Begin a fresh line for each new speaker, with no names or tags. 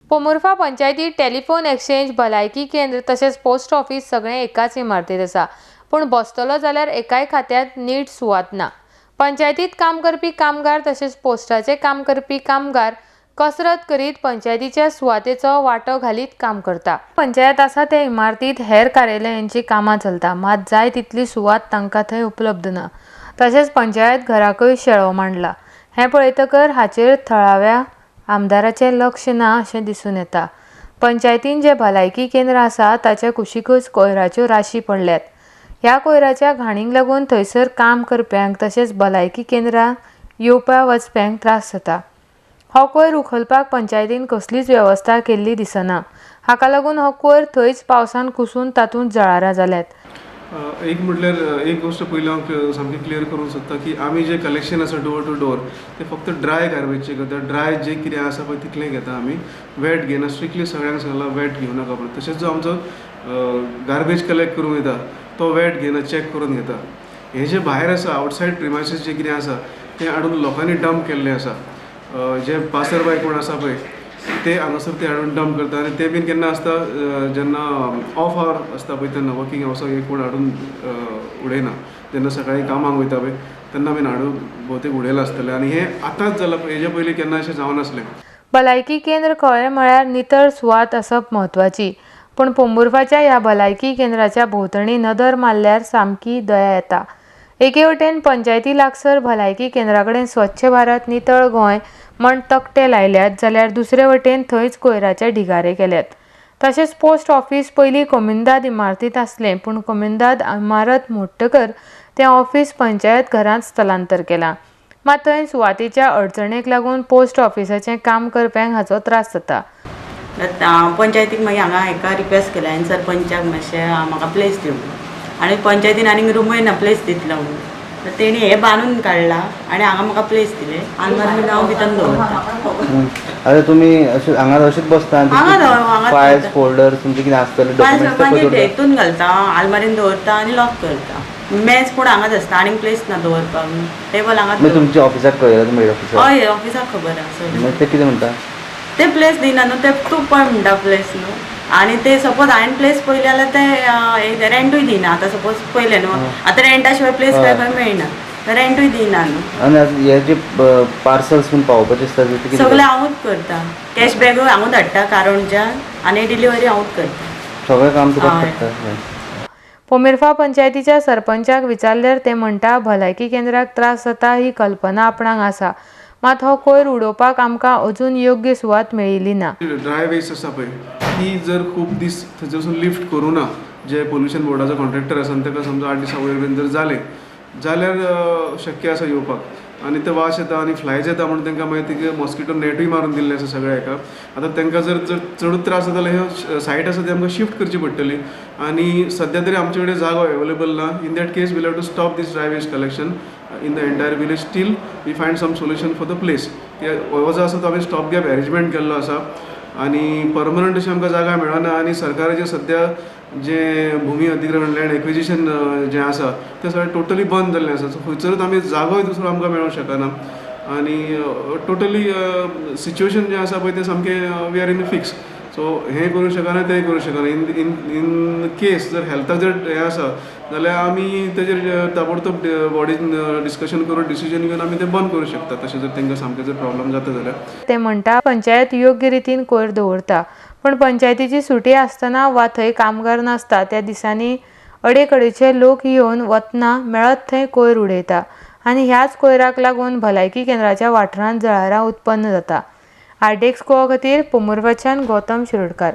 Pomburpa पंचायतीत telephone exchange, भलायकी केंद्र तशेंच पोस्ट ऑफिस सगळें एकाच इमारतींत आसा, पूण बसतलो जाल्यार एकाय खात्यांत नीट सुवात ना. पंचायतीत काम करपी कामगार तशेंच पोस्टाचें काम करपी कामगार कसरत करीत पंचायतीच्या सुवातेचो वांटो घालीत काम करता. पंचायत आसा ते इमारतींत हेर कार्यालयांची कामां चलता, मात जाय तितली सुवात तांकां थंय उपलब्ध ना. तशेंच पंचायत घराकय शेळो मांडला. हें पळयतकर हाचेर थळाव्या आमदाराचें लक्ष ना अशें दिसून येता. पंचायतीन जें भलायकी केंद्र आसा ताच्या कुशीकच कोयराच्यो राशी पडल्यात. ह्या कोयराच्या घाणींक लागून थंयसर काम करप्यांक तशेंच भलायकी केंद्रां येवपा वचप्यांक त्रास जाता. हो कोयर उखलपाक पंचायतीन कसलीच वेवस्था केल्ली दिसना. हाका लागून हो कोयर थंयच पावसान कुसून तातूंत जळारां जाल्यात.
एक म्हटल्यार एक गोश्ट पयलीं हांव सामकें क्लियर करूंक सोदता की आमी जे कलेक्शन आसा डोर टू डोर ते फक्त ड्राय गार्बेजचे करता. ड्राय जे कितें आसा पळय तितलें घेता आमी, वेट घेयना. स्ट्रिक्टली सगळ्यांक सांगलां वेट घेवं नाका म्हणून. तशेंच जो आमचो गार्बेज कलेक्ट करूंक येता तो वेट घेयना, चॅक करून घेता. हे जे भायर आसा आवटसायड प्रिमायसीस जे कितें आसा तें हाडून लोकांनी डंप केल्लें आसा. जे पासर बाय कोण आसा पळय ते हांगासर ते हाडून डंप करता आनी ते बीन केन्ना आसता जेन्ना ऑफ our आसता पळय तेन्ना वर्कींग आवर्साक एक कोण हाडून उडयना. जेन्ना सकाळीं कामाक वयता पळय तेन्ना बीन हाडून भोवतेक उडयलां आसतलें. आनी हें आतांच जालां, हेजे पयलीं केन्ना अशें जावनासलें.
भलायकी केंद्र खरें म्हळ्यार नितळ सुवात आसप म्हत्वाची, पूण पोंबुर्फाच्या ह्या भलायकी केंद्राच्या भोंवतणी नदर मारल्यार सामकी दया येता. एके वटेन पंचायती लागसर भलायकी केंद्रा कडेन स्वच्छ भारत नितळ गोंय म्हण तकटे लायल्यात, जाल्यार दुसरे वटेन थंयच कोयराचे ढिगारे केल्यात. तशेंच पोस्ट ऑफिस पयलीं कोमुनिदाद इमारतींत आसलें, पूण कोमुनिदाद इमारत मोडटकर तें ऑफिस पंचायत घरांत स्थलांतर केलां. मात थंय सुवातेच्या अडचणेक लागून पोस्ट ऑफिसाचें काम करप्यांक हाचो त्रास जाता.
पंचायतीक मागीर हांगा हेका रिक्वेस्ट केलें हांवें सरपंचाक मातशें म्हाका प्लेस दी म्हणून, आनी पंचायतीन आनीक रुमूय ना प्लेस दितलो म्हणून, तर तेणी हें बांदून काडलां आनी हांगा म्हाका प्लेस दिले आनी मागीर हांव भितर दवरता.
आतां तुमी अशें हांगा अशेंच बसता?
हांगा
फायल्स फोल्डर तुमचे कितें आसतले
मागीर हेतून घालता, आलमारीन दवरता आनी लॉक करता. मेज पूण हांगाच आसता, आनीक प्लेस ना दवरपाक. टेबल हांगाच.
तुमच्या ऑफिसाक कळयलां? तुमी ऑफिसाक?
हय, ऑफिसाक खबर आसा.
ते कितें म्हणटा?
ते प्लेस दिना न्हू, ते तूं पळय म्हणटा प्लेस न्हू. आनी ते सपोज हांवें प्लेस पळयली जाल्यार ते रेंटूय दिना. आतां सपोज पळयलें न्हू, आतां रेंटा शिवाय प्लेस काय खंय मेळना, रेंटूय दिना न्हू.
आनी हे जे पार्सल्स बीन पावोवपाचे आसता ते
सगळें हांवूच करता. कॅश बॅगूय हांवूच हाडटा कारणच्यान आनी डिलिव्हरी हांवूच करता.
सगळें काम तुका पडटा.
पोंबुर्फा पंचायतीच्या सरपंचाक विचारल्यार ते म्हणटा भलायकी केंद्राक त्रास जाता ही कल्पना आपणाक आसा, मात हो कोयर उडोवपाक आमकां अजून योग्य सुवात मेळिल्ली ना.
ड्राय वेस्ट आसा पळय ती जर खूब दीस थंयसर लिफ्ट करूं ना, जे पोल्युशन बोर्डाचो कॉन्ट्रॅक्टर आसा ताका समजा 8 दिसां वयर बीन जर जालें जाल्यार शक्य आसा येवपाक. आनी ते वास येता आनी फ्लायज येता म्हणून तांकां मागीर ते मॉस्किटो नॅटूय मारून दिल्लें आसा सगळ्या हेका. आतां तांकां जर जर चडूच त्रास जाता जाल्यार ह्यो सायट आसा ती आमकां शिफ्ट करची पडटली आनी सद्या तरी आमचे कडेन जागो अवेलेबल ना. In that case we'll have to stop this dry waste collection in the entire village till we find some solution for the place. हो जो आसा तो आमी स्टॉप गॅप अरेंजमेंट केल्लो आसा आनी परमनंट अशी आमकां जागा मेळना. आनी सरकाराचें सद्या जें भुमी अधिग्रहण लँड एक्विजिशन जें आसा तें सगळें टोटली बंद जाल्लें आसा. सो खंयसरूच आमी जागोय दुसरो आमकां मेळोंक शकना आनी टोटली सिच्युएशन जें आसा पळय तें सामकें we are in fix. So हें करूंक शकना तें करूंक शकना. इन इन इन केस जर हेल्थाक जर हें आसा जाल्यार आमी तेजेर ताबडतोब बॉडीन डिस्कशन करून डिसिजन घेवन आमी तें बंद करूंक शकता, तशें जर तांकां सामकें जर प्रॉब्लम जाता जाल्यार.
ते म्हणटा पंचायत योग्य रितीन कोयर दवरता, पूण पंचायतीची सुटी आसतना वा थंय कामगार नासता त्या दिसांनी अडेकडेचे लोक येवन वतना मेळत थंय कोयर उडयता आनी ह्याच कोयराक लागून भलायकी केंद्राच्या वाठारांत जळारां उत्पन्न जाता. आरडीएक्स गोवा खातीर पोंबुर्फाच्यान गौतम शिरोडकार.